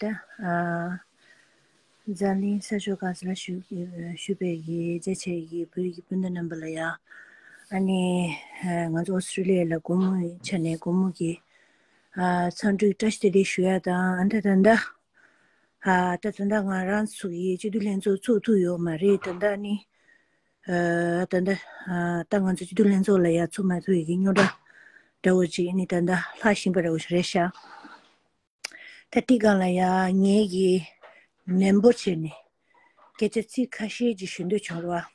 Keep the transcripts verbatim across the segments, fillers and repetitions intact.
ད་ཨ་འཛམ་གླིང་ས་ཕྱོགས་གང་ས་ལ་བཞུགས་བཞུགས་པའི་གི་མཛད་ཆེ་གི་བོད་ཀྱི་སྤུན་ཟླ་རྣམ་པ་ལ་ཡ། ཨ་ནི་ཨ་ང་ཚོ་ཨོ་སི་ཀྲི་ལི་ཡ་ལ་སྒོར་མོའི་ཆ་ནས་སྒོར་མོ་གི་ཨ་འཚམས་འདྲི་བཀྲ་ཤིས་བདེ་ལེགས་ཞུ་ཡ་དང་། ཨ་ད་ད་ལྟ་ཨ་ད་ད་ལྟ་ང་རང་ཚོ་གི་སྤྱི་འཐུས་ལྷན་ཚོགས་ཚུགས་ཐུབ་ཡོད་མ་རེད། ད་ལྟ་ནི་ཨ་ད་ལྟ་ཨ་ད་ང་ཚོ་སྤྱི་འཐུས་ལྷན་ཚོགས་ལ་ཡ་ཚུགས་མ་ཐུབ་ཡི་གི་རྙོག་དྲ་འདྲ་བོ་ཅིག་ནི་ད་ལྟ་ལྷག་བཞིན་པ་འདྲ་བོ་ཞིག་རེད་ཤག་ད་དེ་སྒང་ལ་ཡ་ངེད་ཀྱིས་ནན་པོ་བྱས་ནས་སྐད་ཆ་ཚིག་ཁ་ཤས་ཅིག་ཞུ་འདོད་བྱུང་ར།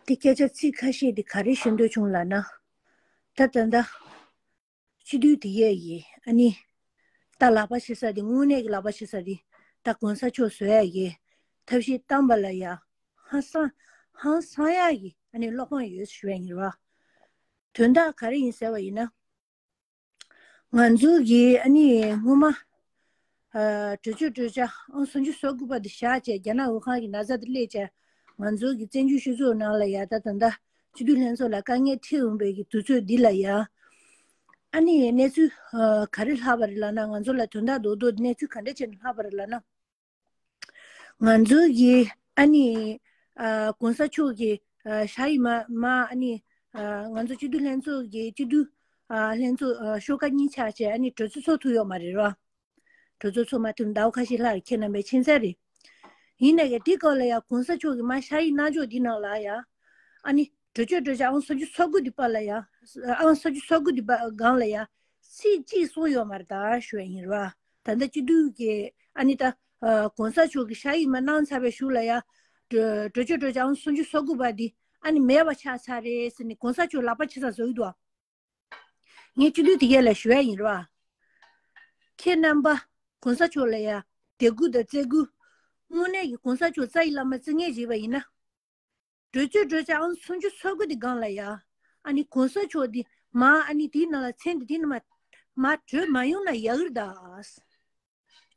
དེ་སྐད་ཆ་ཚིག་ཁ་ཤས་དེ་ག་རེ་ཞུ་འདོད་བྱུང་ལབ་ན། ད་ད་ལྟ་སྤྱི་འཐུས་དེ་ཡས་ཡིན་ཨ་ནི། ད་ལག་པ་ཕྱི་ས་དེ་དངོས་གནས་ཀྱི་ལག་པ་ཕྱི་ས་དེ་ད་གོང་ས་མཆོག་བཟོ་ཡ་ཡི་ཐབས་ཤེས་བཏང་པ་ལ་ཡ་ཧང་སང་ཧང་སང་ཡ་ཡི་ཨ་ནི་བློ་ཕམ་ཡོད་ཞུ་ཡ་ཡིན་ར། དོན་དག་ག་རེ་ཡིན་ཟེར་བ་ཡིན་ན། ང་ཚོ་གིས་ཨ་ནི་སྔོན་མ་ཨ་གྲོས་ཆོད་གྲོས་འཆར་ཨང་སུམ་ཅུ་སོ་དགུ་པ་དེ་བཞག་བྱས་རྒྱ་ནག་ཝུ་ཧན་གྱི་ན་ཚ་དེ་སླེབས་བྱས་ང་ཚོ་གི་བཙན་བྱོལ་སྤྱི་ཚོགས་ནང་ལ་ཡ་ད་ད་ལྟ་སྤྱི་འཐུས་ལྷན་ཚོགས་ལ་དཀའ་ངལ་འཕྲད་འོང་པའི་གི་དུས་ཚོད་འདི་ལ་ཡ། ཨ་ནི་གནས་ཚུལ་ཨ་ག་རེ་ལྷག་པ་རེད་ལབ་ན། ང་ཚོ་ལ་དོན་དག་རྡོག་རྡོག་གནས་ཚུལ་ག་འདྲ་བྱས་ནས་ལྷག་པ་རེད་ལབ་ན། ང་ཚོ་གིས་ཨ་ནི་ཨ་གོང་ས་མཆོག་གི་ཨ་ཞ་ཡི་མ་མ་ཨ་ནི་ཨ་ང་ཚོ་སྤྱི་འཐུས་ལྷན་ཚོགས་ཀྱི་སྤྱི་འཐུས་ཨ་ལྷན་ཚོགས་ཨ་ཤོག་ཁག་གཉིས་ཆགས་བྱས་ཨ་ནི་གྲོས་ཚོགས་ཚོགས་ཐུབ་ཡོད་མ་རེད་ར། གྲོས་ཚོགས་ཚོགས་མ་ཐུབ་ཟླ་བ་ཁ་ཤས་ལྷག་རེད། ཁྱེད་རྣམ་པས་མཁྱེན་གསལ་རེད། ཡིན་ནའི་གི་དེ་སྐབས་ལ་ཡ་གོང་ས་མཆོག་གི་མ་ཞ་ཡི་གནང་ཕྱོགས་འདི་ནང་ལ་ཡ། ཨ་ནི་གྲོས་ཆོད་གྲོས་འཆར་ཨང་སུམ་ཅུ་སོ་དགུ་འདི་པ་ལ་ཡ། ཨང་སུམ་ཅུ་སོ་དགུ་འདི་པ་སྒང་ལ་ཡ། ཚིག་གཅིག་གསུངས་ཡོད་མ་རེད་ད་ཞུ་ཡ་ཡིན་ར། ད་ལྟ་སྤྱི་འཐུས་ཀྱི་ཨ་ནི་ད་ཨ་གོང་ས་མཆོག་གི་ཞ་ཡི་མ་གནང་ཚར་བའི་གཞུག་ལ་ཡ། གྲོས་གྲོས་ཆོད་གྲོས་འཆར་ཨང་སུམ་ཅུ་སོ་དགུ་པ་འདི་ཨ་ནི་མེད་པ་ཆགས་ཚར་རེད་ཟེར་ནས་གོང་ས་མཆོག་ལག་པ་ཕྱི་ས་བཟོ་གི་འདུག་ངས་སྤྱི་འཐུས་དེ་གས་ལ་ཞུ་ཡ་ཡིན་ར། ཁྱེད་རྣམ་པ་གོང་ས་མཆོག་ལ་ཡ་དད་གུས་དང་བརྩི་གུས། དངོས་གནས་ཀྱི་གོང་ས་མཆོག་རྩ་བའི་བླ་མ་བརྩི་ངེས་བྱས་པ་ཡིན་ན། གྲོས་ཆོད་གྲོས་འཆར་ཨང་སུམ་ཅུ་སོ་དགུ་དེ་སྒང་ལ་ཡ། ཨ་ནི་གོང་ས་མཆོག་འདི་མ་ཨ་ནི་དེའི་ནང་ལ་མཚན་འདི་དེའི་ནང་མ་མ་བྲོས་མ་ཡོང་ན་ཡག་གི་རེད་ད།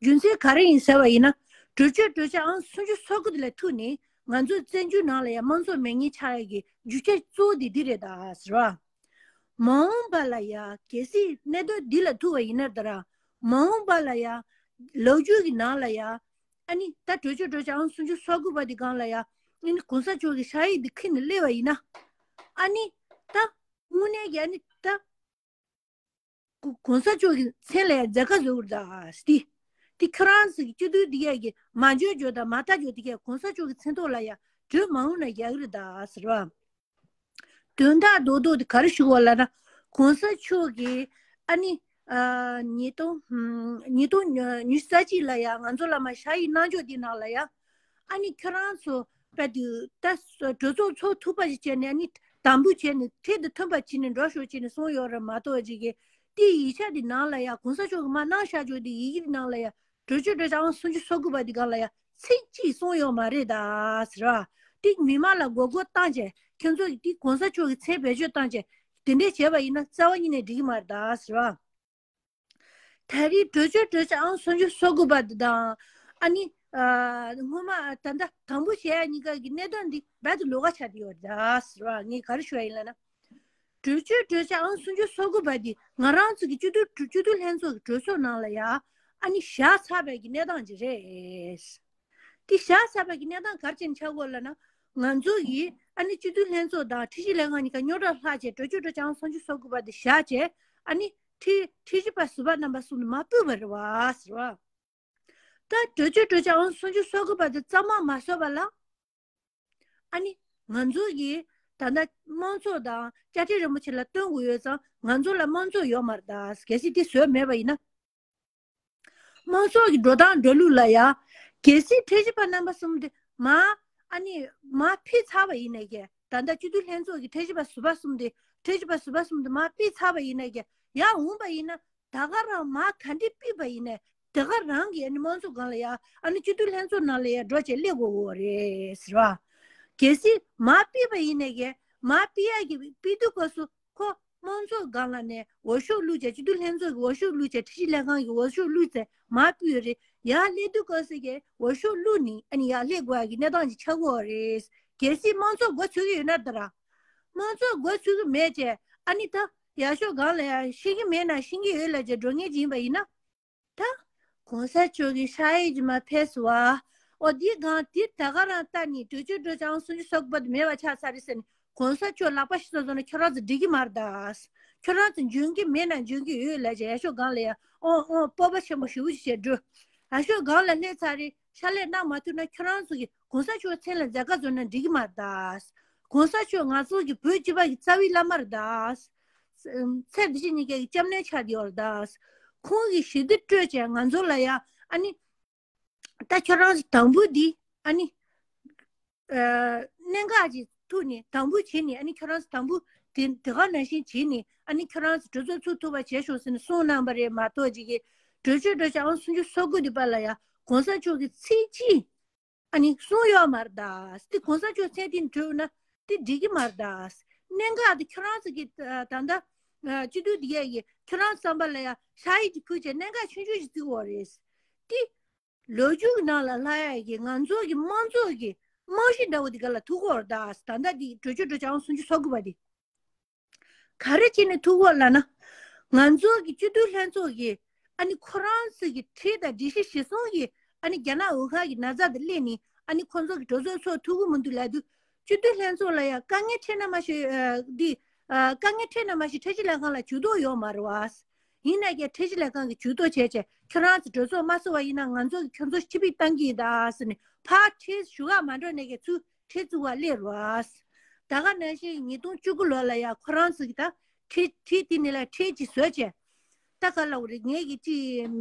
རྒྱུ་མཚན་ག་རེ་ཡིན་ཟེར་བ་ཡིན་ན། གྲོས་ཆོད་གྲོས་འཆར་ཨང་སུམ་ཅུ་སོ་དགུ་དེ་ལ་ཐུག་ནས་ང་ཚོ་བཙན་བྱོལ་ནང་ལ་ཡ་དམངས་གཙོ་མེད་མཁན་ཆགས་ཡ་གི་རྒྱུ་ཆ་གཙོ་བོ་དེ་འདི་རེད་ད་ཟེར་བ། མ་འོངས་པ་ལ་ཡ་གལ་སྲིད་གནད་དོན་འདི་ལ་ཐུག་པ་ཡིན་ན་ད་ར། མ་འོངས་པ་ལ་ཡ་ལོ་རྒྱུས་ཀྱི་ནང་ལ་ཡ། ཨ་ནི་ད་གྲོས་ཆོད་གྲོས་འཆར་ཨང་སུམ་ཅུ་སོ་དགུ་པ་དེ་སྒང་ལ་ཡ། ཨ་ནི་གོང་ས་མཆོག་གི་ཞ་ཡི་འདི་ཁྱེར་ནས་སླེབས་པ་ཡིན་ན། ཨ་ནི་ད་དངོས་གནས་ཀྱི་ཨ་ནི་ད་གོ་གོང་ས་མཆོག་གི་མཚན་ལ་ཡ་མཛད་དཀའ་བཟོ་གི་རེད་ད་སྟེ། དེ་ཁྱེད་རང་ཚོ་གི་སྤྱི་འཐུས་འདི་གས་ཀྱི་མ་འཇོན་འཇོན་དང་མ་ལྟ་འཇོན་འདི་གས་གོང་ས་མཆོག་གི་མཚན་ཐོག་ལ་ཡ་བྲོས་མ་འོང་ན་ཡག་གི་རེད་ད་ཟེར་བ། དོན་དག་རྡོག་རྡོག་དེ་ག་རེ་ཞུ་བ་ལབ་ན། གོང་ས་མཆོག་གིས་ཨ་ནི་ཨ་ཉིས་སྟོང་ཨམ་ཉིས་སྟོང་ཉི་ཤུ་རྩ་གཅིག་ལ་ཡ་ང་ཚོ་ལ་མ་ཞ་ཡི་གནང་ཕྱོགས་དེ་ནང་ལ་ཡ། ཨ་ནི་ཁྱེད་རང་ཚོ་དཔེ་དུས་ད་གྲོས་ཚོགས་ཚོགས་ཐུབ་པ་ཞིག་བྱས་ནས་ཨ་ནི་དམ་འབུལ་བྱས་ནས་ཁྲལ་དུ་ཐོན་པ་བྱས་ནས་འགྲོ་ཤོག་བྱས་ནས་གསུངས་ཡོད་རེད་མ་གཏོགས་ཅིག་གི་དེ་ཡིག་ཆ་དེ་ནང་ལ་ཡ་གོང་ས་མཆོག་གིས་མ་གནང་བཞག་ཕྱོགས་དེ་ཡི་གེ་དེ་ནང་ལ་ཡ། གྲོས་ཆོད་གྲོས་འཆར་ཨང་སུམ་ཅུ་སོ་དགུ་པ་འདི་སྒང་ལ་ཡ་ཚིག་གཅིག་གསུངས་ཡོད་མ་རེད་ད་ཟེར་བ། དེ་མི་མང་ལ་མགོ་སྐོར་བཏང་བྱས་ཁྱོད་ཚོ་གིས་དེ་གོང་ས་མཆོག་གི་མཚན་བེད་སྤྱོད་བཏང་བྱས་དེ་འདྲས་བྱས་པ་ཡིན་ན་རྩ་བ་ཉིད་ནས་འགྲིག་གི་མ་རེད་ད་ཟེར་བ། ད་རེས་གྲོས་ཆོད་གྲོས་འཆར་ཨང་སུམ་ཅུ་སོ་དགུ་པ་འདི་དང་ཨ་ནི་ཨ་སྔོན་མ་ད་ལྟ་དང་པོ་བྱས་ཡ་གཉིས་ཀ་གི་གནད་དོན་འདི་རྦད་དེ་ལོགས་ཀ་ཆགས་བསྡད་ཡོད་རེད་ད་ཟེར་བ། ངས་ག་རེ་ཞུ་ཡ་ཡིན་ལབ་ན། གྲོས་ཆོད་གྲོས་འཆར་ཨང་སུམ་ཅུ་སོ་དགུ་པ་འདི་ང་རང་ཚོ་གི་སྤྱི་འཐུས་སྤྱི་འཐུས་ལྷན་ཚོགས་ཀྱི་གྲོས་ཚོགས་ནང་ལ་ཡ་ཨ་ནི་བཞག་ཚར་བའི་གི་གནས་སྟངས་ཅིག་རེད། འདི་བཞག་ཚར་བའི་གི་གནས་སྟངས་ག་རེ་བྱས་ནས་ཆགས་ཀྱི་ཡོད་ལབ་ན། ང་ཚོ་ཡིས་ཨ་ནི་སྤྱི་འཐུས་ལྷན་ཚོགས་དང་ཁྲིམས་ཞིབ་ལྷན་ཁང་གཉིས་ཀ་རྙོག་དྲ་ལྷག་བྱས་གྲོས་ཆོད་གྲོས་འཆར་ཨང་སུམ་ཅུ་སོ་དགུ་པ་འདི་བཞག་བྱས་ཨ་ནི་ཁྲི་ཁྲི་ཞིབ་པ་ཟུར་པ་རྣམ་པ་གསུམ་དུ་མར་ཕུད་པ་རེད་བ་ཟེར་བ། ད་གྲོས་ཆོད་གྲོས་འཆར་ཨང་སུམ་ཅུ་སོ་དགུ་པ་དེ་གཙང་མ་མ་བཟོས་པ་ལ། ཨ་ནི་ང་ཚོ་གིས་ད་ལྟ་དམངས་གཙོ་དང་བཅའ་ཁྲིམས་རིན་པོ་ཆེ་ལ་སྟོན་དགོས་ཡོད་ཙང་ང་ཚོ་ལ་དམངས་གཙོ་ཡོད་མ་རེད་ད། གལ་སྲིད་དེ་བཟོས་མེད་པ་ཡིན་ན། དམངས་གཙོ་གི་འགྲོ་སྟངས་འགྲོ་ལུགས་ལ་ཡ། གལ་སྲིད་ཁྲིམས་ཞིབ་པ་རྣམ་པ་གསུམ་དེ་མ་ཨ་ནི་མ་ཕུད་ཚར་བ་ཡིན་ནའི་གི་ད་ལྟ་སྤྱི་འཐུས་ལྷན་ཚོགས་ཀྱི་ཁྲིམས་ཞིབ་པ་ཟུར་པ་གསུམ་དེ་ཁྲིམས་ཞིབ་པ་ཟུར་པ་གསུམ་དེ་མ་ཕུད་ཚར་བ་ཡིན་ནའི་གི་ཡར་འོངས་པ་ཡིན་ན། ད་ག་རང་མ་ག་འདྲས་ཕུད་པ་ཡིན་ནའི་ད་ག་རང་གི་ཨ་ནི་དམངས་གཙོ་སྒང་ལ་ཡ་ཨ་ནི་སྤྱི་འཐུས་ལྷན་ཚོགས་ནང་ལ་ཡ་འགྲོ་བྱས་སླེབས་དགོས་ཀྱི་ཡོད་རེད་ཟེར་བ། གལ་སྲིད་མ་ཕུད་པ་ཡིན་ནའི་གི་མ་ཕུད་ཡ་གི་ཕུད་དུས་སྐབས་སུ་ཁོ་དམངས་གཙོ་སྒང་ལ་ནས་འོས་ཤོག་བླུགས་བྱས་སྤྱི་འཐུས་ལྷན་ཚོགས་ཀྱི་འོས་ཤོག་བླུགས་བྱས་ཁྲིམས་ཞིབ་ལྷན་ཁང་གི་འོས་ཤོག་བླུགས་བྱས་མ་ཕུད་ཡོད་རེད། ཡར་སླེབས་དུས་སྐབས་སུ་གི་འོས་ཤོག་བླུགས་ནས་ཨ་ནི་ཡར་སླེབས་དགོས་ཡ་གི་གནས་སྟངས་ཅིག་ཆགས་ཀྱི་ཡོད་རེད། གལ་སྲིད་དམངས་གཙོ་མགོ་ཚོས་ཀྱི་ཡོད་ན་ད་ར། དམངས་གཙོ་མགོ་ཚོས་ཀྱི་མེད་བྱས་ཨ་ནི་ད་ཡར་ཕྱོགས་སྒང་ལ་ཡ་ཤེས་ཀྱི་མེད་ན་ཤེས་ཀྱི་ཡོད་ལབ་བྱས་འགྲོ་མཁན་ཅིག་ཡིན་པ་ཡིན་ན། ད་ གོང་ས་མཆོག་གི་ཕྱག་ཡིག་ཅིག་མར་ཕེབས་སོང་བ། ཨོ་འདི་གང་འདི་ད་ག་རང་ལྟ་ནི་གྲོས་ཆོད་གྲོས་ཆོད་ཨང་སུམ་ཅུ་སོ་དགུ་པ་དེ་མེད་པ་ཆགས་ཚར་རེད་ཟེར་ནས་གོང་ས་མཆོག་ལག་པ་ཤི་ས་བཟོ་ན་ཁྱོད་རང་ཚོ་འགྲིག་གི་མ་རེད་ད། ཁྱོད་རང་ཚོ་འཇོན་གི་མེད་ན་འཇོན་གི་ཡོད་ལབ་བྱས་ཡ་ཤོ་སྒང་ལ་ཡ་ཨོ་ཨོ་སྤོབས་པ་ཆེན་པོ་ཞེ་པོ་ཅིག་བྱས་འགྲོ། ཡ་ཤོ་སྒང་ལ་སླེབས་ཚར་རེད། ཕྱག་ལས་གནང་མ་ཐུབ་ན་ཁྱོད་རང་ཚོ་གི་གོང་ས་མཆོག་མཚན་ལ་མཛད་དཀའ་བཟོ་ན་འགྲིག་གི་མ་རེད་ད། གོང་ས་མཆོག་ང་ཚོ་གི་བོད་སྤྱི་པ་གི་རྩ་བའི་བླ་མ་རེད་ད། ཚེ་འདི་ཕྱི་གཉིས་ཀའི་སྐྱབས་གནས་ཆགས་བསྡད་ཡོད་རེད་ད། ཁོང་གི་ཞི་བདེ་སྤྲོད་བྱས་ང་ཚོ་ལ་ཡ་ཨ་ནི། ད་ཁྱོད་རང་ཚོ་དམ་འབུལ་འདི་ཨ་ནི། ཨ་གནད་འགག་ཅིག་ཐུག་ནས་དམ་འབུལ་བྱས་ནས་ཨ་ནི་ཁྱོད་རང་ཚོ་དམ་འབུལ་དེ་དེ་ག་ནང་བཞིན་བྱས་ནས་ཨ་ནི་ཁྱོད་རང་ཚོ་གྲོས་ཚོགས་ཚུགས་ཐུབ་པ་བྱས་ཤོག་ཟེར་ནས་གསུངས་གནང་པ་རེད་མ་གཏོགས་ཅིག་གི་གྲོས་ཆོད་གྲོས་ཆོད་ཨང་སུམ་ཅུ་སོ་དགུ་འདི་པ་ལ་ཡ་གོང་ས་མཆོག་གི་ཚིག་གཅིག་ཨ་ནི་གསུང་ཡོད་མ་རེད་ད། དེ་གོང་ས་མཆོག་མཚན་དེ་འགྲོ་ན་དེ་འགྲིག་གི་མ་རེད་ད། གནད་འགག་དེ་ཁྱོད་རང་ཚོ་གི་ད་ལྟ་སྤྱི་འཐུས་དེ་གས་ཀྱི་ཁྱོད་རང་བསམ་པ་ལ་ཡ་ཕྱག་ཡིག་ཅིག་ཕུལ་བྱས་གནད་འགག་ཆུང་ཆུང་ཞིག་བརྩི་དགོས་རེད། དེ་ལོ་རྒྱུས་ཀྱི་ནང་ལ་ལྷག་ཡ་གི་ང་ཚོ་གི་དམངས་གཙོ་གི་རྨང་གཞི་འདྲ་བོ་དེ་ག་ལ་ཐུག་གི་ཡོད་རེད་ད། ད་ལྟ་དེ་གྲོས་ཆོད་གྲོས་ཆོད་ཨང་སུམ་ཅུ་སོ་དགུ་པ་དེ། ག་རེ་བྱས་ནས་ཐུག་གོ་ལབ་ན། ང་ཚོ་གི་སྤྱི་འཐུས་ལྷན་ཚོགས་ཀྱི་ཨ་ནི་ཁོ་རང་ཚོ་གི་ཁྲལ་དང་སྒྲིག་གཞི་གཞིར་བཟུང་གི་ཨ་ནི་རྒྱ་ནག་ཝུ་ཧན་གྱི་ན་ཚ་དེ་སླེབས་ནས་ཨ་ནི་ཁོ་ཚོ་གི་གྲོས་ཚོགས་ཚོགས་ཐུབ་ཀྱི་མི་འདུག་ལབ་དུས། སྤྱི་འཐུས་ལྷན་ཚོགས་ལ་ཡང་དཀའ་ངལ་འཕྲད་ན་མ་ཤེས་འདི། དཀའ་ངལ་འཕྲད་ན་མ་ཤེས་ཁྲལ་གཞི་ལས་ཁང་ལ་ཇུས་གཏོགས་ཡོད་མ་རེད་བ། ཡིན་ན་ཀྱང་ཁྲལ་གཞི་ལས་ཁང་གི་ཇུས་གཏོགས་བྱས་བྱས་ཁྱོད་རང་ཚོ་གྲོས་ཚོགས་མ་ཚོགས་པ་ཡིན་ན་ང་ཚོ་གི་ཁྱོད་ཚོ་ཕྱིར་ཕུད་བཏང་གི་ཡིན་ད་ཟེར་ནས་ཕར་ཁྲལ་ཞུ་ག་མ་འགྲོ་ནས་ཀྱང་ཚུར་ཁྲལ་བཙུགས་པ་སླེབས་རེད་བ། ད་ག་ནང་བཞིན་ཉིས་སྟོང་བཅུ་དགུ་ལོ་ལ་ཡ་ཁོ་རང་ཚོ་གི་ད་ཁྲལ་ཁྲལ་དེ་ནས་ལ་ཁྲལ་ཅིག་བཟོས་བྱས། ད་ག་ལ་འོ་རེད་ངས་ཀྱི་ཅི་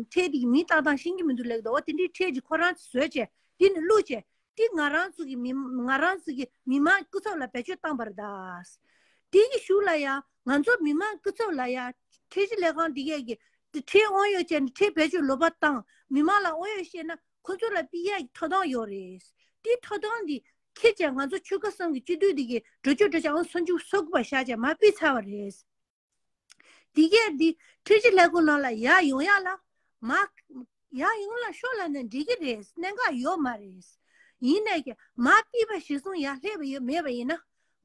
ཁྲལ་དེ་གི་མིང་བཏགས་སྟངས་ཤེས་ཀྱི་མི་འདུག་ལབ་ཀྱི་འདུག་འོ་དེ་འདྲའི་ཁྲལ་ཅིག་ཁོ་རང་ཚོ་བཟོས་བྱས་དེ་ནས་བླུགས་བྱས་དེ་ང་རང་ཚོ་གི་མི་ང་རང་ཚོ་གི་མི་མང་སྐུ་ཚབ་ལ་བེད་སྤྱོད་བཏང་བ་རེད་ད། དེ་གི་གཞུག་ལ་ཡ་ང་ཚོ་མི་མང་སྐུ་ཚབ་ལ་ཡ་ཁྲལ་གཞི་ལས་ཁང་དེ་གས་ཀྱི་ཁྲལ་དབང་ཡོད་བྱས་ནས་ཁྲལ་བེད་སྤྱོད་ལོག་པ་བཏང་མི་མང་ལ་དབང་ཡོད་བཤད་ན། ཁོ་ཚོ་ལ་ཕུད་ཡག་གི་ཐོབ་ཐང་ཡོད་རེད། དེའི་ཐོབ་ཐང་འདི་ཁྱེད་ཀྱང་ང་ཚོ་ཆོལ་ཁ་གསུམ་གྱི་སྤྱི་འཐུས་འདི་གི་གྲོས་ཆོད་གྲོས་ཆོད་ཨང་སུམ་ཅུ་སོ་དགུ་པ་བཞག་བྱས་མར་ཕུད་ཚར་བ་རེད། འདི་གས་འདི་ཁྲལ་གཞི་ལས་ཁུངས་ནང་ལ་ཡར་ཡོང་ཡག་ལ་མ་ཡར་ཡོང་ལ་ཤོག་ལབ་ན་འགྲིག་གི་རེད། གནད་འགག་ཡོད་མ་རེད། ཡིན་ནས་ཀྱང་མར་ཕུད་པ་གཞིར་བཟུང་ཡར་སླེབས་པ་ཡོད་མེད་པ་ཡིན་ན་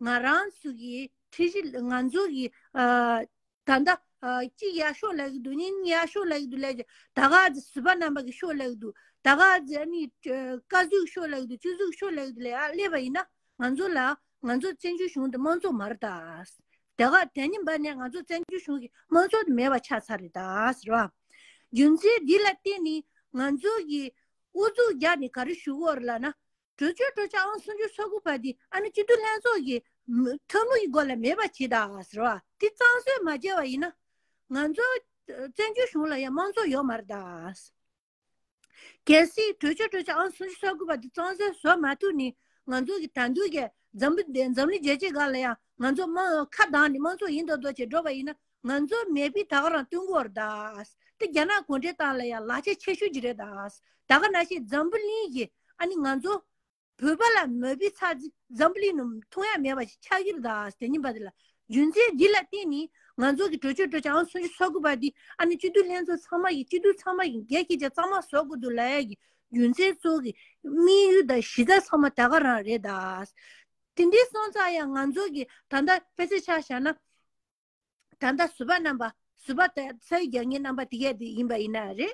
ང་རང་ཚོ་གི་ཁྲལ་གཞི་ང་ཚོ་གི་ཨ། ད་ལྟ་ཨ་གཅིག་ཡར་ཤོག་ལབ་ཀྱི་འདུག་གཉིས་ཡར་ཤོག་ལབ་ཀྱི་འདུག་ལབ་ཀྱི་ད་ག་ཚོད་ཟུར་པ་རྣམ་པ་གི་ཤོག་ལབ་ཀྱི་འདུག་ད་ག་ཚོད་ཨ་ནི་བཀའ་ཟུར་ཤོག་ལབ་ཀྱི་འདུག་སྤྱི་ཟུར་ཤོག་ལབ་ཀྱི་འདུག་ལབ་ཡ་སླེབས་པ་ཡིན་ན་ང་ཚོ་ལ་ང་ཚོ་བཙན་བྱོལ་གཞུང་དེ་དམངས་གཙོ་མ་རེད་ད། ད་ག་དེ་ཉིན་པ་ནས་ང་ཚོ་བཙན་བྱོལ་གཞུང་གི་དམངས་གཙོ་དེ་མེད་པ་ཆགས་ཚར་རེད་ད་ཟེར་བ། རྒྱུ་མཚན་འདི་ལ་བརྟེན་ནས་ང་ཚོ་གི་ཨུ་ཚུགས་རྒྱག་ནས་ག་རེ་ཞུ་གི་ཡོད་རེད་ལབ་ན། གྲོས་ཆོད་གྲོས་ཆོད་ཨང་སུམ་ཅུ་སོ་དགུ་པ་འདི་ཨ་ནི་སྤྱི་འཐུས་ལྷན་ཚོགས་ཀྱི་མ་ཐབས་ལམ་གྱི་སྒོ་ལ་མེད་པ་བྱེད་ད་ཟེར་བ་འདི་གཙང་བཟོས་མ་བྱས་པ་ཡིན་ན། ང་ཚོ་བཙན་བྱོལ་གཞུང་ལ་ཡང་དམངས་གཙོ་ཡོད་མ་རེད་ད། གལ་སྲིད་གྲོས་ཆོད་གྲོས་ཆོད་ཨང་སུམ་ཅུ་སོ་དགུ་པ་འདི་གཙང་བཟོས་བཟོ་མ་ཐུབ་ནས་ང་ཚོ་གི་ད་འདུག་གི་འཛམ་བུ་འཛམ་གླིང་རྒྱལ་སྤྱིའི་སྒང་ལ་ཡང་ང་ཚོ་དམངས་ཁ་གདངས་ནས་དམངས་གཙོ་ཡིན་མདོག་མདོག་བྱས་འགྲོ་བ་ཡིན་ན། ང་ཚོ་མེད་པའི་ད་ག་རང་སྟོན་གོ་ར་ད། དེ་རྒྱ་ནག་གུང་ཁྲན་ཏང་ལ་ཡང་ལག་ཆ་ཆེ་ཤོས་ཅིག་རེད་ད། ད་ག་ནང་བཞིན་འཛམ་བུ་གླིང་གི་ཨ་ནི་ང་ཚོ་བོད་པ་ལ་མེད་པའི་ཚ་ཚི་འཛམ་བུ་གླིང་ནང་མཐོང་ཡ་མེད་པ་ཞིག་ཆགས་ཀྱི་རེད་ད། དེ་ཉིན་པ་དེ་ལ་རྒྱུ་མཚན་འདི་ལ་བརྟེན་ནས་ང་ཚོ་གི་གྲོས་ཆོད་གྲོས་ཆོད་ཨང་སུམ་ཅུ་སོ་དགུ་པ་འདི་ཨ་ནི་སྤྱི་འཐུས་ལྷན་ཚོགས་ཚང་མ་ཡི་སྤྱི་འཐུས་ཚང་མ་ཡི་འགན་འཁྱེར་བྱས་གཙང་མ་བཟོ་དགོས་འདུག་ལབ་ཡ་གི་རྒྱུ་མཚན་གཙོ་བོ་གི་དམིགས་ཡུལ་དང་གཞི་རྩ་ཚང་མ་ད་ག་རང་རེད་ད། དེ་འདྲའི་སོང་ཙང་ཡང་ང་ཚོ་གི་ད་ལྟ་དཔེ་ཆ་ཆ་བཞག་ན། ད་ལྟ་ཟུར་པ་རྣམ་པ་ཟུར་པ་དང་ས་ཡིག་རྒྱག་མཁན་རྣམ་པ་དེ་གས་དེ་ཡིན་པ་ཡིན་ན་རེད།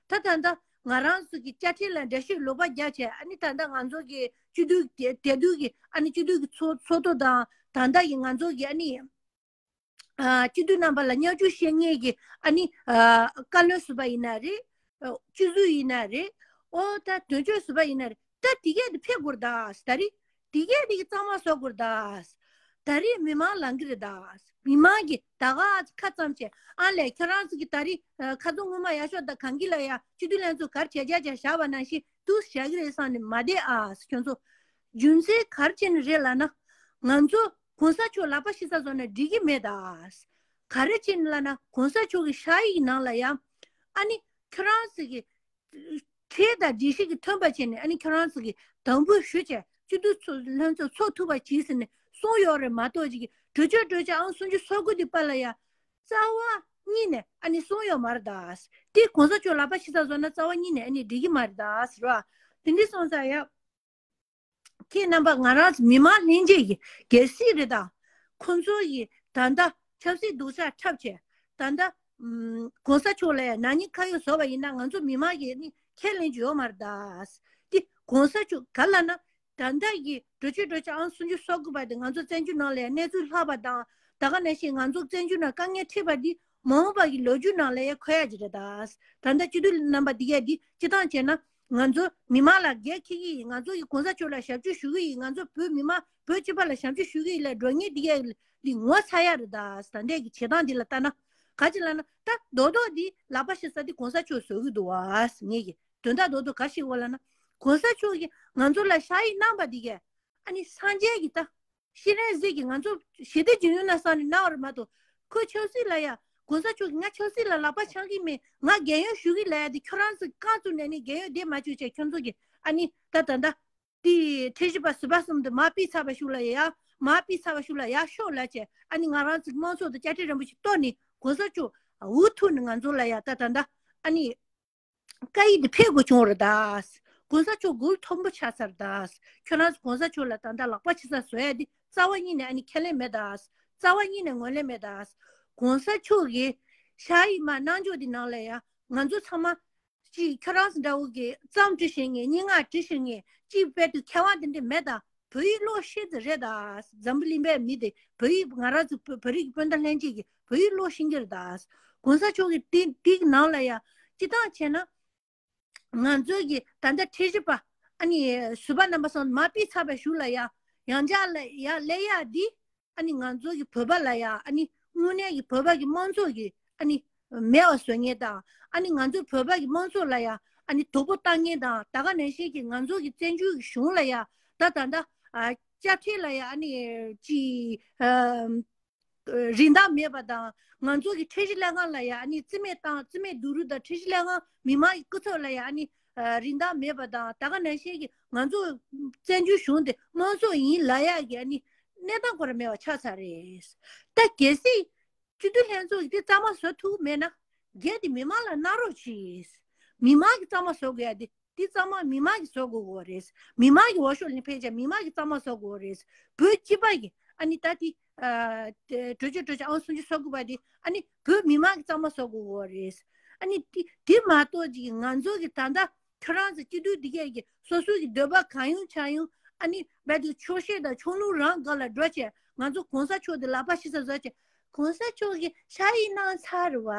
ད་ད་ལྟ་ང་རང་ཚོ་གི་དཔྱ་ཁྲལ་ལ་འགྲེལ་བཤད་ལོག་པ་རྒྱག་བྱས་ཨ་ནི་ད་ལྟ་ང་ཚོ་གི་སྤྱི་འཐུས་དེ་དེ་དུས་ཀྱི་ཨ་ནི་སྤྱི་འཐུས་ཀྱི་ཚོགས་ཚོགས་གཙོ་དང་ད་ལྟ་ཡི་ང་ཚོ་གི་ཨ་ནི་ཨ་སྤྱི་འཐུས་རྣམ་པ་ལ་བསྙག་བཅོས་བཤད་མཁན་གྱི་ཨ་ནི་ཨ་བཀའ་བློན་ཟུར་པ་ཡིན་ན་རེད། ཨ་སྤྱི་ཟུར་ཡིན་ན་རེད། ཨོ་ད་དོན་གཅོད་ཟུར་པ་ཡིན་ན་རེད། ད་དེ་གས་དེ་ཕེབས་དགོས་རེད་ད། ད་རེས་དེ་གས་དེ་གི་གཙང་མ་བཟོ་དགོས་རེད་ད། ད་རེས་མི་མང་ལངས་ཀྱི་རེད་ད། མི་མང་གིས་ད་ག་ཁ་བཙུམས་བྱས་ཨ་ལས་ཁྱོད་རང་ཚོ་གི་ད་རེས་ཁ་རྩང་སྔོན་མ་ཡག་ཤོས་ད་གང་གི་ལ་ཡ་སྤྱི་འཐུས་ལྷན་ཚོགས་གར་བྱས་རྒྱ་བྱས་བཞག་པ་ནང་བཞིན་དུ་བཞག་གི་རེད་བསམ་ནས་མ་བསྡད་ཨ་ཁྱོད་ཚོ། རྒྱུ་མཚན་ག་རེ་བྱས་ནས་རེད་ལབ་ན། ང་ཚོ་གོང་ས་མཆོག་ལག་པ་ཤི་ས་བཟོ་ན་འགྲིག་གི་མེད་ད། ག་རེ་བྱས་ནས་ལབ་ན་གོང་ས་མཆོག་གི་ཕྱག་ཡིག་ནང་ལ་ཡང་ཨ་ནི་ཁྱོད་རང་ཚོ་གི་ཁྲལ་དང་སྒྲིག་གཞི་གི་མཐུན་པ་བྱས་ནས་ཨ་ནི་ཁྱོད་རང་ཚོ་གི་དམ་འབུལ་ཞུ་བྱས་སྤྱི་འཐུས་ཚོ་ལྷན་ཚོགས་ཚོགས་ཐུབ་པ་གྱིས་ཟེར་ནས་གསུངས་ཡོད་རེད་མ་གཏོགས་ཅིག་གི་གྲོས་ཆོད་གྲོས་ཆོད་ཨང་སུམ་ཅུ་སོ་དགུ་དེ་པ་ལ་ཡ་རྩ་བ་ཉིད་ནས་ཨ་ནི་གསུངས་ཡོད་མ་རེད་ད། དེ་གོང་ས་མཆོག་ལག་པ་ཤི་ས་བཟོ་ན་རྩ་བ་ཉིད་ནས་ཨ་ནི་འགྲིག་གི་མ་རེད་ད་ཟེར་བ་དེ་འདྲ་སོང་ཙང་ཡ། ཁྱེད་རྣམ་པ་ང་རང་ཚོ་མི་མང་ལྷན་རྒྱས་ཀྱི་གལ་སྲིད་རེད་ད། ཁོང་ཚོ་ཡིས་ད་ལྟ་ཆབ་སྲིད་སྡུག་ཅག་འཁྲབ་བྱས་ད་ལྟ་ ཨམ། གོང་ས་མཆོག་ལ་ནག་ཉེས་ཁ་གཡོགས་བཟོ་བ་ཡིན་ན་ང་ཚོ་མི་མང་གིས་ནི་ཁས་ལེན་རྒྱུ་ཡོད་མ་རེད་ད། དེ་གོང་ས་མཆོག་ག་ལ་ན། ད་ལྟ་གི་གྲོས་ཆོད་གྲོས་ཆོད་ཨང་སུམ་ཅུ་སོ་དགུ་པ་དེ་ང་ཚོ་བཙན་བྱོལ་ནང་ལ་གནས་ཚུལ་ལྷག་པ་དང་། ད་ག་ནང་བཞིན་ང་ཚོ་བཙན་བྱོལ་ནང་དཀའ་ངལ་འཕྲད་པ་འདི་མ་འོངས་པ་གི་ལོ་རྒྱུས་ནང་ལ་ཡང་འཁོད་ཡ་ཅིག་རེད་ད། ད་ལྟ་སྤྱི་འཐུས་རྣམ་པ་འདི་གས་འདི་སྤྱི་བཏང་བྱས་ན། ང་ཚོ་མི་མང་ལ་འགན་འཁྱེར་གྱི་ཡིན། ང་ཚོ་གི་གོང་ས་མཆོག་ལ་ཞབས་ཕྱི་ཞུ་གི་ཡིན། ང་ཚོ་བོད་མི་མང་བོད་སྤྱི་པ་ལ་ཞབས་ཕྱི་ཞུ་གི་ཡིན་ལ་འགྲོ་ངེས་འདི་གས་འདི་ངོ་ཚ་ཡ་རེད་ད། ད་ལྟའི་གི་བྱེད་སྟངས་འདི་ལ་ལྟ་ན། ག་ཅི་ལ་ན་ད་རྡོག་རྡོག་འདི་ལག་པ་བཤེར་ས་འདི་གོང་ས་མཆོག་བཟོ་གི་འདུག་བ། ངེད་ཀྱི་དོན་དག་རྡོག་རྡོག་ག་ཞིག་བ་ལ་ན། གོང་ས་མཆོག་གིས་ང་ཚོ་ལ་ཕྱག་ཡིག་གནང་པ་འདི་གས། ཨ་ནི་སངས་རྒྱས་ཀྱི་ད་ཤེས་རབ་གཟིགས་ཀྱིས་ང་ཚོ་ཞི་བདེ་འབྱུང་ཡུལ་ན་ས་ནས་གནང་བ་རེད་མ་གཏོགས། ཁོས་ཆབ་སྲིད་ལ་ཡ། གོང་ས་མཆོག་གིས་ང་ཆབ་སྲིད་ལ་ལག་པ་འཆང་གི་མེད། ང་རྒས་ཡོལ་ཞུ་གི་ལ་ཡ་དེ་ཁྱོད་རང་ཚོས་རྐང་བཙུགས་ནས་ནི་རྒས་ཡོལ་བསྡད་མ་བཅུག་བྱས་ཁྱོད་ཚོ་གིས་ཨ་ནི་ད་ད་ད། དེ་ཁྲིམས་ཞིབ་པ་ཟུར་པ་གསུམ་དུ་མར་ཕུད་ཚར་བའི་གཞུག་ལ་ཡ། མར་ཕུད་ཚར་བའི་གཞུག་ལ་ཡར་ཤོག་ལབ་བྱས། ཨ་ནི་ང་རང་ཚོའི་དམངས་གཙོ་དང་དཔྱ་ཁྲལ་རིན་པོ་ཆེ་གཏོར་ནས་གོང་ས་མཆོག་འུ་ཐུག་ནས་ང་ཚོ་ལ་ཡ་ད་ད་ད། ཨ་ནི་བཀའ་ཡིག་དེ་ཕེབས་དགོས་བྱུང་བ་རེད་ད། གོང་ས་མཆོག་མགོ་མཐོན་པོ་ཆགས་ཚར་ད། ཁྱོད་རང་ཚོ་གོང་ས་མཆོག་ལ་ད་ད་ལག་པ་ཕྱི་ས་བཟོ་ཡ་དེ་རྩ་བ་ཉིད་ནས་ཨ་ནི་ཁས་ལེན་མེད་ད། རྩ་བ་ཉིད་ནས་ངོས་ལེན་མེད་ད། གོང་ས་མཆོག་གིས་ཕྱག་ཡིག་མར་གནང་ཕྱོགས་དེ་ནང་ལ་ཡ་ང་ཚོ་ཚང་མ། ཅིག་ཁྱོད་རང་ཚོ་འདྲ་བོ་གིས་རྩོམ་འབྲི་ཤེས་མཁན། སྙན་ངག་འབྲི་ཤེས་མཁན། ཅིག་དཔེ་དེ་མཁས་དབང་དེ་འདྲ་མེད་ད། བོད་ཡིག་ཀློག་ཤེས་ཙམ་རེད་ད། འཛམ་བུ་གླིང་པའི་མི་དེ་བོད་ཡིག་ང་རང་ཚོ་བོད་བོད་རིགས་ཀྱི་སྤུན་ཟླ་ལྷན་རྒྱས་ཀྱིས་བོད་ཡིག་ཀློག་ཤེས་ཀྱི་རེད་ད། གོང་ས་མཆོག་གིས་དེ་དེའི་ནང་ལ་ཡ་སྤྱི་བཏང་བྱས་ན། ང་ཚོའི་གི་ད་ལྟ་ཁྲིམས་ཞིབ་པ་ཨ་ནི་ཟུར་པ་རྣམ་པ་ཚོ་མར་ཕུད་ཚར་བའི་གཞུག་ལ་ཡ། ཡང་བསྐྱར་ལ་ཡ་སླེབས་ཡ་འདི། ཨ་ནི་ང་ཚོ་གི་བོད་པ་ལ་ཡ། ཨ་ནི་དངོས་གནས་ཀྱི་བོད་པ་གི་དམངས་གཙོ་གི་ཨ་ནི་མེད་པ་བཟོ་མཁན་དང་། ཨ་ནི་ང་ཚོ་བོད་པ་གི་དམངས་གཙོ་ལ་ཡ་ཨ་ནི་དོགས་པ་བཏང་མཁན་དང་། ད་ག་ནང་བཞིན་གྱི་ང་ཚོ་གི་བཙན་བྱོལ་གྱི་གཞུང་ལ་ཡ་ད་ད་ད་ཨ་དཔྱ་ཁྲལ་ལ་ཡ་ཨ་ནི་ཅི་ཨ་རིན་ཐང་མེད་པ་དང་། ང་ཚོ་གི་ཁྲལ་གཞི་ལས་ཁང་ལ་ཡ་ཨ་ནི་རྩིས་མེད་བཏང་། རྩིས་མེད་བསྡུ་རུབ་དང་། ཁྲལ་གཞི་ལས་ཁང་མི་མང་གི་སྐུ་ཚབ་ལ་ཡ་ཨ་ནི་ཨ་རིན་ཐང་མེད་པ་དང་། ད་ག་ནང་བཞིན་གྱི་ང་ཚོ་བཙན་བྱོལ་གཞུང་དེ་དམངས་གཙོ་ཡིན་ལབ་ཡ་གི་ཨ་ནི་གནས་སྟངས་ཁོ་རང་མེད་པ་ཆགས་ཚར་རེད། ད་གལ་སྲིད་སྤྱི་འཐུས་ལྷན་ཚོགས་ཀྱིས་དེ་གཙང་མ་བཟོ་ཐུབ་མེད་ན། རྒྱལ་དེ་མི་མང་ལ་གནང་རོགས་གྱིས། མི་མང་གིས་གཙང་མ་བཟོ་དགོས་ཡ་དེ། དེ་གཙང་མ་མི་མང་གིས་བཟོ་དགོས་ཀྱི་རེད། མི་མང་གི་འོས་ཤོག་ལེན་ཕན་ཆད་མི་མང་གིས་གཙང་མ་བཟོ་དགོས་ཀྱི་རེད། བོད་སྤྱི་པ་གིས་ཨ་ནི་ད་དེ་ཨ་དེ་གྲོས་ཆོད་གྲོས་ཆོད་ཨང་སུམ་ཅུ་སོ་དགུ་པ་དེ་ཨ་ནི་བོད་མི་མང་གིས་གཙང་མ་བཟོ་དགོས་ཀྱི་རེད། ཨ་ནི་དེ་དེ་མ་གཏོགས་ཅིག་ང་ཚོ་གི་ད་ལྟ་ཁྱོད་རང་ཚོ་སྤྱི་འཐུས་འདི་གས་ཀྱི་སོ་སོ་གི་འདོད་པ་གང་ཡོང་ཆ་ཡོང་། ཨ་ནི་རྦད་དེ་ཆོག་ཤེས་དང་ཕྱོགས་ལྷུང་རང་སྒང་ལ་འགྲོ་བྱས། ང་ཚོ་གོང་ས་མཆོག་དེ་ལག་པ་ཕྱི་ས་བཟོ་བྱས། གོང་ས་མཆོག་གིས་ཕྱག་ཡིག་གནང་ཚར་བ།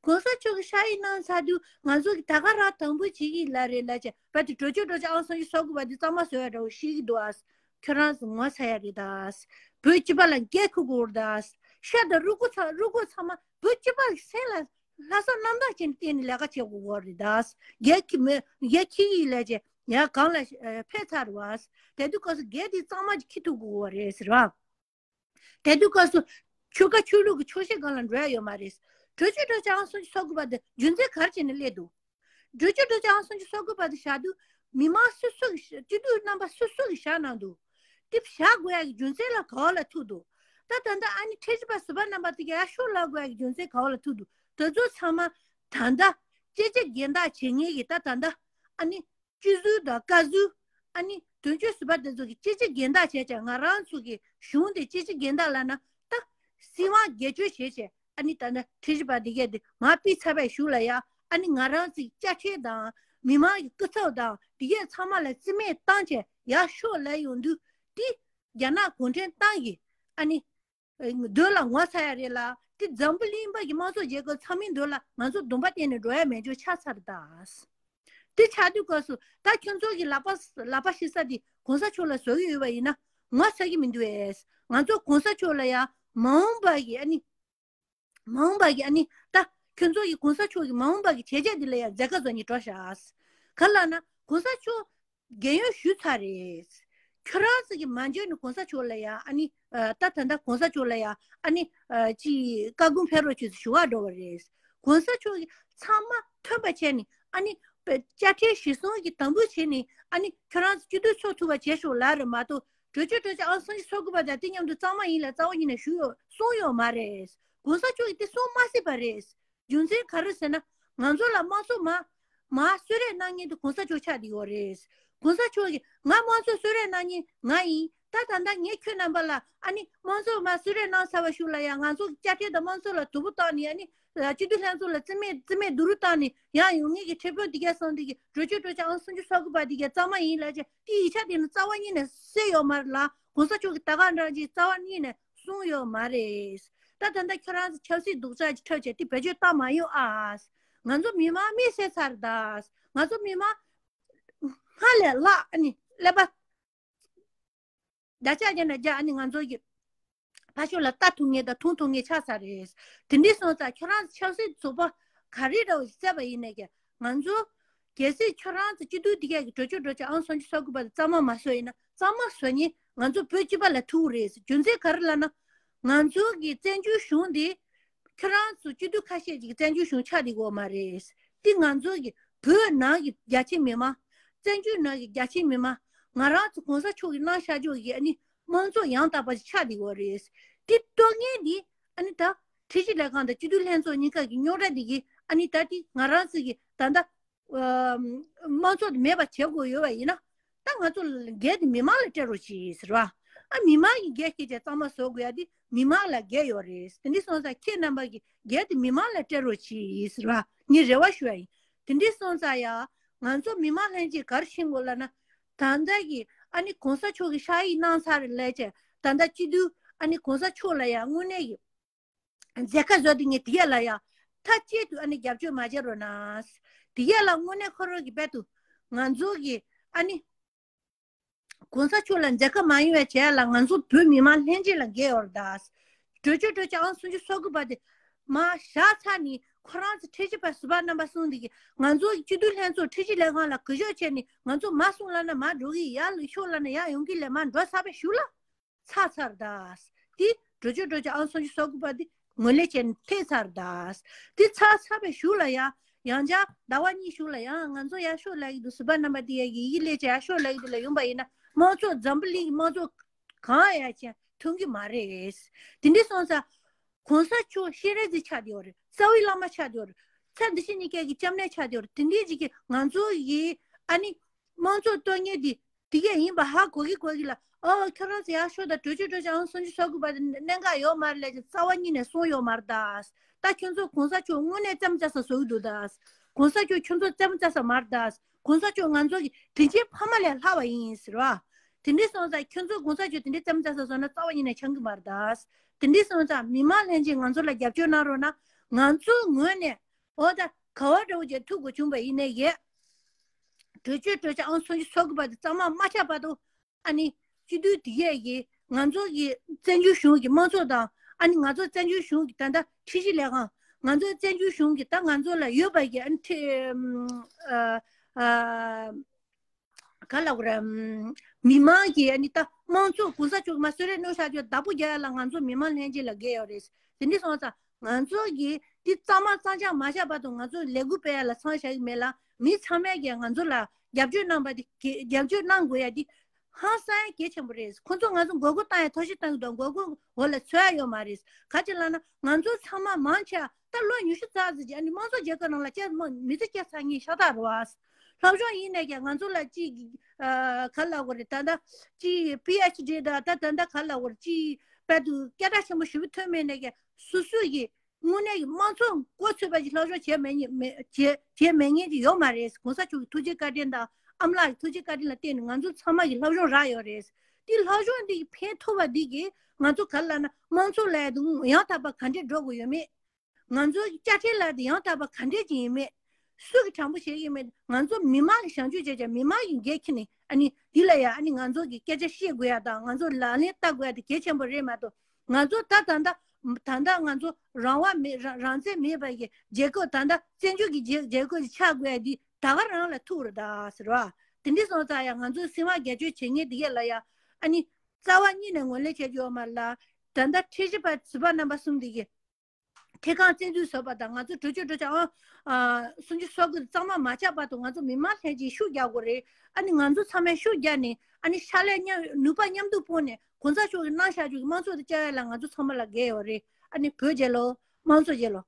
གོང་ས་མཆོག་གིས་ཕྱག་ཡིག་གནང་ཚར་དུས་ང་ཚོ་གི་ད་ག་རང་དམ་འབུལ་བྱེད་ཀྱི་ལ་རེད་ལ་བྱས། རྦད་དེ་གྲོས་ཆོད་གྲོས་ཆོད་ཨང་སུམ་ཅུ་སོ་དགུ་པ་དེ་གཙང་མ་བཟོ་ཡ་འདྲ་བོ་ཤེས་ཀྱི་འདུག་ཨ། ཁྱོད་རང་ཚོ་ངོ་ཚ་ཡ་རེད་ད། བོད་སྤྱི་པ་ལ་འགན་འཁུར་དགོས་རེད་ད། ཤ་དང་རུས་ཁུ་ཚང་རུས་ཁུ་ཚང་མ་བོད་སྤྱི་པ་གི་སེམས་ལ་ལྷག་བསམ་རྣམ་དག་བྱས་ནས་བལྟས་ནས་ལས་ཀ་བྱེད་དགོས་རེད་ད། རྒྱལ་ཁྱི་མེད་རྒྱལ་ཁྱི་ཡིས་ལས་བྱེད་ཡ་གང་ལ་ཨ་ཕེབས་ཚར་བ། དེ་དུས་སྐབས་སུ་རྒྱལ་དེ་གཙང་མ་ཅིག་འཁྱེར་ཐུབ་དགོས་རེད་ཟེར་བ། དེ་དུས་སྐབས་སུ་ཆོལ་ཁ་ཆོས་ལུགས་ཀྱི་ཆོག་ཤེས་སྒང་ལ་འགྲོ་ཡ་ཡོད་མ་རེད། གྲོས་ཆོད་གྲོས་ཆོད་ཨང་སུམ་ཅུ་སོ་དགུ་པ་དེ་རྒྱུ་མཚན་ག་རེ་བྱས་ནས་སླེབས་འདུག་གྲོས་ཆོད་གྲོས་ཆོད་ཨང་སུམ་ཅུ་སོ་དགུ་པ་དེ་བཞག་དུས་མི་མང་སོ་སོ་གི་སྤྱི་འཐུས་རྣམ་པ་སོ་སོ་གིས་བཞག་གནང་འདུག་དེ་བཞག་དགོས་ཡ་གི་རྒྱུ་མཚན་ལ་ག་བ་ལ་ཐུག་འདུག་ད་ད་ལྟ་ཨ་ནི་ཁྲིམས་ཞིབ་པ་ཟུར་པ་རྣམ་པ་དེ་ག་ཡར་ཤོག་ལབ་དགོས་ཡ་གི་རྒྱུ་མཚན་ག་བ་ལ་ཐུག་འདུག་དེ་ཚོ་ཚང་མ་ད་ལྟ་སྐྱེ་ཆེ་རྒན་བདག་བྱེད་མཁན་གྱི་ད་ད་ལྟ་ཨ་ནི་སྤྱི་ཟུར་དང་བཀའ་ཟུར། ཨ་ནི་དོན་གཅོད་ཟུར་པ་དེ་ཚོ་གི་སྐྱེ་ཆེ་རྒན་བདག་བྱས་ཀྱང་ང་རང་ཚོ་གི་གཞུང་དེ་སྐྱེ་ཆེ་རྒན་བདག་ལབ་ན་ད་སྲིད་དབང་སྒེར་གཅོད་བྱས་བྱས། ཨ་ནི་ད་ནི་ཁྲིམས་ཞིབ་པ་འདི་གས་དེ་མར་ཕུད་ཚར་བའི་གཞུག་ལ་ཡ། ཨ་ནི་ང་རང་ཚོའི་དཔྱ་ཁྲལ་དང་མི་མང་གི་སྐུ་ཚབ་དང་འདི་གས་ཚང་མ་ལ་རྩིས་མེད་བཏང་བྱས་ཡར་ཤོག་ལབ་ཡོང་དུས་དེ་རྒྱ་ནག་གུང་ཁྲན་ཏང་གི་ཨ་ནི་འདོད་ལ་ངོ་ཚ་ཡ་རེད་ལ། དེ་འཛམ་བུ་གླིང་པ་གི་དམངས་གཙོ་རྒྱལ་ཁབ་ཚང་མའི་འདོད་ལ་ང་ཚོ་གདོང་པ་བསྟན་ནས་འགྲོ་ཡ་མེད་འཇོག་ཆགས་ཚར་ད། དེ་ཆགས་དུས་སྐབས་སུ་ད་ཁྱོད་ཚོ་གི་ལག་པ་ལག་པ་ཕྱི་ས་དེ་གོང་ས་མཆོག་ལ་བཟོ་གི་ཡོད་པ་ཡིན་ན་ངོ་ཚ་གི་མི་འདུག་ཨེ། ང་ཚོ་གོང་ས་མཆོག་ལ་ཡ་མ་འོངས་པ་གི་ཨ་ནི་མ་འོངས་པ་གི་ཨ་ནི་ད་ཁྱོད་ཚོ་གི་གོང་ས་མཆོག་གི་མ་འོངས་པ་གི་བྱས་རྗེས་དེ་ལ་ཡ་མཛད་དཀའ་བཟོ་ནས་འགྲོ་ཤག་ག་ལ་ན་གོང་ས་མཆོག་རྒས་ཡོལ་ཞུས་ཚར་རེད། ཁྱོད་རང་ཚོ་གི་མ་འཇོན་ནས་གོང་ས་མཆོག་ལ་ཡ་ཨ་ནི་ཨ་ད་ད་ལྟ་གོང་ས་མཆོག་ལ་ཡ་ཨ་ནི་ཨ་ཅི་བཀའ་དགོངས་ཕེབས་རོགས་བྱོས་ཞུ་བ་འགྲོ་བ་རེད། གོང་ས་མཆོག་གི་ཚང་མ་མཐུན་པ་བྱས་ནས་ཨ་ནི་དཔེ་དཔྱ་ཁྲལ་གཞི་བཟུང་གི་དམ་འབུལ་བྱས་ནས་ཨ་ནི་ཁྱོད་རང་ཚོ་སྤྱི་འཐུས་ཚོགས་ཐུབ་པ་བྱས་ཤོག་ལབ་རེད་མ་གཏོགས། གྲོས་ཆོད་གྲོས་ཆོད་ཨང་སུམ་ཅུ་སོ་དགུ་པ་དང་དེ་མཉམ་དུ་གཙང་མ་ཡིན་ལ་རྩ་བ་ཉིད་ནས་ཞུས་ཡོད་གསུངས་ཡོད་མ་རེད། གོང་ས་མཆོག་གིས་དེ་གསུང་མ་སྲིད་པ་རེད། རྒྱུ་མཚན་ག་རེ་ཟེར་ན། ང་ཚོ་ལ་དམངས་གཙོ་མ་མ་གསོལ་རས་གནང་མཁན་དེ་གོང་ས་མཆོག་ཆགས་བསྡད་ཡོད་རེད། གོང་ས་མཆོག་གིས་ང་དམངས་གཙོ་གསོལ་རས་གནང་མཁན་ང་ཡིན། ད་ད་ལྟ་ངས་ཁྱོད་རྣམ་པ་ལ་ཨ་ནི་དམངས་གཙོ་མར་གསོལ་རས་གནང་ཚར་བ་ཞུ་ལ་ཡ། ང་ཚོ་དཔྱ་ཁྲལ་དང་དམངས་གཙོ་ལ་དུ་བུ་བཏང་ནས་ཨ་ནི་སྤྱི་འཐུས་ལྷན་ཚོགས་ལ་རྩིས་མེད་རྩིས་མེད་བསྡུ་རུབ་བཏང་ནས་ཡང་ཡོང་ངེས་ཀྱི་ཁྲེལ་དཔོན་དེ་གས་སོང་དེ་གི་གྲོས་ཆོད་གྲོས་ཆོད་ཨང་སུམ་ཅུ་སོ་དགུ་པ་དེ་གས་གཙང་མ་ཡིན་ལབ་བྱས་དེ་ཡིག་ཆ་དེ་ནི་རྩ་བ་ཉིད་ནས་གསལ་ཡོད་མ་རེད་ལ། གོང་ས་མཆོག་གི་ད་ག་འདྲ་ཅིག་རྩ་བ་ཉིད་ནས་གསུངས་ཡོད་མ་རེད། ད་ད་ལྟ་ཁྱོད་རང་ཚོ་ཆབ་སྲིད་སྡུག་ཅག་ཅིག་འཁྲབ་བྱས་དེ་བེད་སྤྱོད་བཏང་མ་ཡོང་ཨ། ང་ཚོ་མི་མང་མི་བསད་ཚར་ད། ང་ཚོ་མི་མང་སྔར་ལས་ལྷག་ཨ་ནི་ཀླད་པ་བརྒྱ་ཆ་བརྒྱ་ནས་བརྒྱ་ཨ་ནི་ང་ཚོ་གི་ཕར་ཕྱོགས་ལ་ལྟ་ཐུབ་མཁན་དང་མཐོང་ཐུབ་མཁན་ཆགས་ཚར་རེད། དེ་འདྲ་སོང་ཙང་ཁྱོད་རང་ཆབ་སྲིད་ཚོགས་པ་ག་རེ་འདྲ་བོ་ཞིག་བཙལ་བ་ཡིན་ནའི་ཀྱང་ང་ཚོ་གལ་སྲིད་ཁྱོད་རང་ཚོ་སྤྱི་འཐུས་འདི་གས་ཀྱི་གྲོས་ཆོད་གྲོས་ཆོད་ཨང་སུམ་ཅུ་སོ་དགུ་པ་དེ་གཙང་མ་མ་བཟོས་ཡིན་ན་གཙང་མ་བཟོ་མཁན་ང་ཚོ་བོད་སྤྱི་པ་ལ་ཐུག་རེད། རྒྱུ་མཚན་ག་རེ་ལབ་ན་ང་ཚོ་གི་བཙན་བྱོལ་གཞུང་འདི་ཁྱོད་རང་ཚོ་སྤྱི་འཐུས་ཁ་ཤས་ཅིག་གི་བཙན་བྱོལ་གཞུང་ཆགས་བསྡད་ཡོད་མ་རེད། འདི་ང་ཚོ་གི་བོད་ནང་གི་རྒྱ་ཆེ་མི་མང་། བཙན་བྱོལ་ནང་གི་རྒྱ་ཆེ་མི་མང་། ང་རང་ཚོ་གོང་ས་མཆོག་གི་གནང་བཞག་ཕྱོགས་ཀྱི་ཨ་ནི་དམངས་གཙོ་ཡང་དག་པ་ཞིག་ཆགས་བསྡད་ཡོད་རེད། འདི་གཏོར་མཁན་འདི་ཨ་ནི་ད་ཁྲིམས་ཞིབ་ལས་ཁང་དང་སྤྱི་འཐུས་ལྷན་ཚོགས་གཉིས་ཀ་གི་རྙོག་དྲ་འདི་གི་ཨ་ནི་ད་འདི་ང་རང་ཚོ་གི་ད་ལྟ་དམངས་གཙོ་དེ་མེད་པ་བྱེད་དགོས་ཡོད་པ་ཡིན་ན། ད་ང་ཚོ་འགན་དེ་མི་མང་ལ་སྤྲད་རོགས་གྱིས་ཟེར་བ། ཨ་མི་མང་གི་འགན་འཁྱེར་བྱས་གཙང་མ་བཟོ་དགོས་ཡ་དེ་མི་མང་ལ་འགན་ཡོད་རེད། དེ་འདྲ་སོང་ཙང་ཁྱེད་རྣམ་པ་གི་འགན་དེ་མི་མང་ལ་སྤྲད་རོགས་གྱིས་ཟེར་བ་ངས་རེ་བ་ཞུ་ཡ་ཡིན། དེ་འདྲ་སོང་ཙང་ཡ་ང་ཚོ་མི་མང་ལྷན་རྒྱས་ག་རེ་ཤེས་དགོས་ལབ་ན། ད་ལྟ་གི་ཨ་ནི་གོང་ས་མཆོག་གི་ཕྱག་ཡིག་གནང་ཚར་རེད་ལབ་བྱས་ད་ལྟ་སྤྱི་འཐུས་ཨ་ནི་གོང་ས་མཆོག་ལ་ཡ་དངོས་གནས་ཀྱི་མཛད་ཁ་བཟོ་དེ་ངས་དེ་གས་ལ་ཡ་མཐའ་གཅིག་ཏུ་ཨ་ནི་རྒྱབ་སྐྱོར་མ་བྱེད་རོགས་གནང་། དེ་གས་ལ་དངོས་གནས་ཁོ་རང་གི་དཔལ་དུ་ང་ཚོ་གི་ཨ་ནི་གོང་ས་མཆོག་ལ་མཛད་ཁ་མ་ཡོང་བའི་བྱས་ལ་ང་ཚོ་བོད་མི་མང་ལྷན་རྒྱས་ལ་འགལ་བར་གདའ། གྲོས་ཆོད་གྲོས་ཆོད་ཨང་སུམ་ཅུ་སོ་དགུ་པ་དེ་མ་བཞག་ཚར་ནི་ཁོ་རང་ཚོ་ཁྲིམས་ཞིབ་པ་ཟུར་པ་རྣམ་པ་གསུམ་དེ་གི་ང་ཚོ་སྤྱི་འཐུས་ལྷན་ཚོགས་ཁྲིམས་ཞིབ་ལས་ཁང་ལ་གུས་ཞབས་བྱས་ནི་ང་ཚོ་མ་གསུང་ལབ་ན་མ་འགྲོ་གི་ཡར་ལ་ཤོག་ལབ་ན་ཡར་ཡོང་གི་ལས་མ་འགྲོ་ཚར་བའི་གཞུག་ལ། ཚར་ཚར་གདའ། དེ་གྲོས་ཆོད་གྲོས་ཆོད་ཨང་སུམ་ཅུ་སོ་དགུ་པ་དེ་ངོས་ལེན་བྱས་ནས་ཐེག་ཚར་གདའ། དེ་ཚར་ཚར་བའི་གཞུག་ལ་ཡང་ཡང་བསྐྱར་ཟླ་བ་གཉིས་གཞུག་ལ་ཡང་ང་ཚོ་ཡར་ཤོག་ལབ་ཀྱི་འདུག་ཟུར་པ་རྣམ་པ་དེ་ཡ་གི་ཡི་གེ་སླེབས་བྱས་ཡར་ཤོག་ལབ་ཀྱི་འདུག་ལ་ཡོང་པ་ཡིན་ན་དམངས་གཙོ་འཛམ་བུ་གླིང་གི་དམངས་གཙོ་གང་ཡ་ཅན་ཐོན་གྱི་མ་རེད། དེ་འདྲ་སོང་ཙང་གོང་ས་མཆོག་སྤྱན་རས་གཟིགས་ཆགས་བསྡད་ཡོད་རེད། རྩ་བའི་བླ་མ་ཆགས་བསྡད་ཡོད་རེད། ཚེ་འདི་ཕྱི་གཉིས་ཀའི་གི་སྐྱབས་གནས་ཆགས་བསྡད་ཡོད་རེད། དེ་འདྲའི་ཅིག་གི་ང་ཚོ་ཡི་ཨ་ནི་དམངས་གཙོ་གཏོར་མཁན་དེ་དེ་གས་ཡིན་པ་ཧ་གོ་གི་གོ་གི་ལ། ཨོ་ཁྱོད་རང་ཚོ་ཡར་ཤོག་དང་གྲོས་ཆོད་གྲོས་ཆོད་ཨང་སུམ་ཅུ་སོ་དགུ་པ་དེ་གནད་འགག་ཡོད་མ་རེད་ལབ་ཅིག་རྩ་བ་ཉིད་ནས་གསུངས་ཡོད་མ་རེད་ད། ད་ཁྱོད་ཚོ་གོང་ས་མཆོག་དངོས་གནས་རྩེད་མོ་རྩེ་ས་བཟོ་གི་འདུག་ད། གོང་ས་མཆོག་ཁྱོད་ཚོ་རྩེད་མོ་རྩེ་ས་མ་རེད་ད། གོང་ས་མཆོག་ང་ཚོ་གི་དྲིན་ཆེན་ཕ་མ་ལས་ལྷག་པ་ཡིན་ཟེར་བ། དེ་འདྲ་སོང་ཙང་ཁྱོད་ཚོ་གོང་ས་མཆོག་དེ་འདྲ་རྩེད་མོ་རྩེ་ས་བཟོ་ན་རྩ་བ་ཉིད་ནས་འཆང་གི་མ་རེད་ད། དེ་འདྲ་སོང་ཙང་མི་མང་ལྷན་རྒྱས་ང་ཚོ་ལ་རྒྱབ་སྐྱོར་གནང་རོགས་གནང་། ང་ཚོའི་ངོས་ནས་འོ་ད་ག་བ་འདྲ་བོ་ཅིག་ཐུག་དགོས་བྱུང་བ་ཡིན་ནའི་ཡས། གྲོས་ཆོད་གྲོས་ཆོད་ཨང་སུམ་ཅུ་སོ་དགུ་པ་དེ་གཙང་མ་མ་ཆགས་བར་དུ་ཨ་ནི་སྤྱི་འཐུས་དེ་གས་ཀྱིས་ང་ཚོ་གི་བཙན་བྱོལ་གཞུང་གི་དམངས་གཙོ་དང་ཨ་ནི་ང་ཚོ་བཙན་བྱོལ་གཞུང་གི་ད་ལྟ་ཁྲིམས་ཞིབ་ལས་ཁང་ང་ཚོ་བཙན་བྱོལ་གཞུང་གི་ད་ང་ཚོ་ལ་ཡོད་པ་གི་ཨ་ནི་ཁྲི་ཨ་ཨ། ག་ལབ་དགོས་རེད། མི་མང་གིས་ཨ་ནི་ད་དམངས་གཙོ་གོང་ས་མཆོག་གི་མ་གསོལ་རས་གནང་བཞག་རྒྱུ་བདག་པོ་རྒྱག་ཡ་ལ་ང་ཚོ་མི་མང་ལྷན་རྒྱས་ལ་འགལ་ཡོད་རེད། དེ་འདྲ་སོང་ཙང་ང་ཚོ་གིས་འདི་གཙང་མ་གཙང་རྐྱང་མ་བཞག་བར་དུ་ང་ཚོ་ལས་འགུལ་སྤེལ་ཡ་ལ་མཚམས་བཞག་གི་མེད་ལ། མི་ཚང་མས་ཀྱང་ང་ཚོ་ལ་རྒྱབ་སྐྱོར་གནང་བ་དེ་གལ་རྒྱབ་སྐྱོར་གནང་དགོས་ཡ་འདི་ཧང་སང་ཡ་གལ་ཆེན་པོ་རེད། ཁོ་ཚོ་ང་ཚོ་མགོ་སྐོར་བཏང་ཡ་ཐབས་ཤེས་བཏང་གི་འདུག་མགོ་སྐོར་འོག་ལ་ཚོད་ཡ་ཡོད་མ་རེད། ག་ཅི་ལབ་ན་ང་ཚོ་ཚང་མ་མང་ཆེ་ད་ལོ་ཉི་ཤུ་རྩ་ཙམ་ཅིག་ཨ་ནི་དམངས་གཙོ་རྒྱལ་ཁབ་ནང་ལ་སྐྱེས་མི་ཚེ་སྐྱེལ་ཚར་མཁན་ཤ་སྟག་རེད་བ། སློབ་སྦྱོང་ཡིན་ནས་ཀྱང་ང་ཚོ་ལ་ཅིག་ཨ་ག་ལབ་དགོས་རེད། ད་ལྟ་ཅིག་པི་ཨེཆ་ཌི་ད་ད་ད་ད་ག་ལབ་དགོས་རེད། ཅིག་དཔལ་དུ་སྐད་གྲགས་ཆེན་པོ་ཞེ་པོ་ཐོན་མེད་ནས་ཀྱང་སོ་སོ་ཡི་དངོས་གནས་ཀྱི་དམངས་གཙོ་མགོ་ཚོས་པ་ཞིག་སློབ་སྦྱོང་བྱས་མེད་ཉེ་མེད་བྱས་བྱས་མེད་མཁན་ཅིག་ཡོད་མ་རེད། གོང་ས་མཆོག་གི་ཐུགས་རྗེ་བཀའ་དྲིན་དང་ཨ་མ་ལགས་ཀྱི་ཐུགས་རྗེ་བཀའ་དྲིན་ལ་བརྟེན་ནས་ང་ཚོ་ཚང་མ་གི་སློབ་སྦྱོང་རག་ཡོད་རེད། དེ་སློབ་སྦྱོང་འདི་གི་ཕན་ཐོགས་པ་འདི་གིས་ང་ཚོ་ག་ལ་ན་དམངས་གཙོ་ལས་དུ་ཡང་དག་པ་ག་འདྲས་འགྲོ་དགོས་ཡོད་མེད། ང་ཚོ་དཔྱ་ཁྲལ་ལ་དེ་ཡང་དག་པ་ག་འདྲས་ཀྱི་ཡིན་མེད། སུ་གི་དྲང་པོ་བཤད་ཀྱི་མེད། ང་ཚོ་མི་མང་གི་བྱང་ཆུབ་བྱས་བྱས་མི་མང་གི་འགན་འཁྱེར་ནས་ཨ་ནི་འདི་ལ་ཡ་ཨ་ནི་ང་ཚོ་གི་སྐད་ཆ་བཤད་དགོས་ཡ་དང་ང་ཚོ་ལག་ལེན་བསྟར་དགོས་ཡ་དེ་གལ་ཆེན་པོ་རེད་མ་གཏོགས། ང་ཚོ་ད་ད་ལྟ་ད་ལྟ་ང་ཚོ་རང་དབང་མེད་རང་རང་བཙན་མེད་པ་གི་རྒྱལ་ཁབ་ད་ལྟ་བཙན་བྱོལ་གྱི་རྒྱལ་རྒྱལ་ཁབ་ཅིག་ཆགས་དགོས་ཡ་འདི་ད་ག་རང་ལ་ཐུག་རེད་ད་ཟེར་བ། དེ་འདྲ་སོང་ཙང་ཡ་ང་ཚོ་སྲིད་དབང་སྒེར་གཅོད་བྱེད་མཁན་འདི་གས་ལ་ཡ་ཨ་ནི་རྩ་བ་ཉིད་ནས་ངོས་ལེན་བྱེད་རྒྱུ་ཡོད་མ་རེད་ལ། ད་ལྟ་ཁྲིམས་ཞིབ་པ་ཟུར་པ་རྣམ་པ་གསུམ་འདི་གས་ཐད་ཀར་བཙན་འཛུལ་བཟོས་པ་དང་ང་ཚོ་གྲོས་ཆོད་གྲོས་ཆོད་ཨང་ཨ་སུམ་ཅུ་སོ་དགུ་གཙང་མ་མ་ཆགས་བར་དུ་ང་ཚོ་མི་མང་ལྷན་རྒྱས་ཤུགས་རྒྱག་དགོས་རེད། ཨ་ནི་ང་ཚོ་ཚང་མས་ཤུགས་རྒྱག་ནས་ཨ་ནི་ཕྱག་ལས་མཉམ་ནུས་པ་མཉམ་དུ་སྤུངས་ནས་གོང་ས་མཆོག་གིས་གནང་བཞག་རྒྱུ་གི་དམངས་གཙོ་དེ་བསྐྱལ་ཡ་ལ་ང་ཚོ་ཚང་མ་ལ་འགན་ཡོད་རེད། ཨ་ནི་བོད་རྒྱལ་ལོ། དམངས་གཙོ་རྒྱལ་ལོ།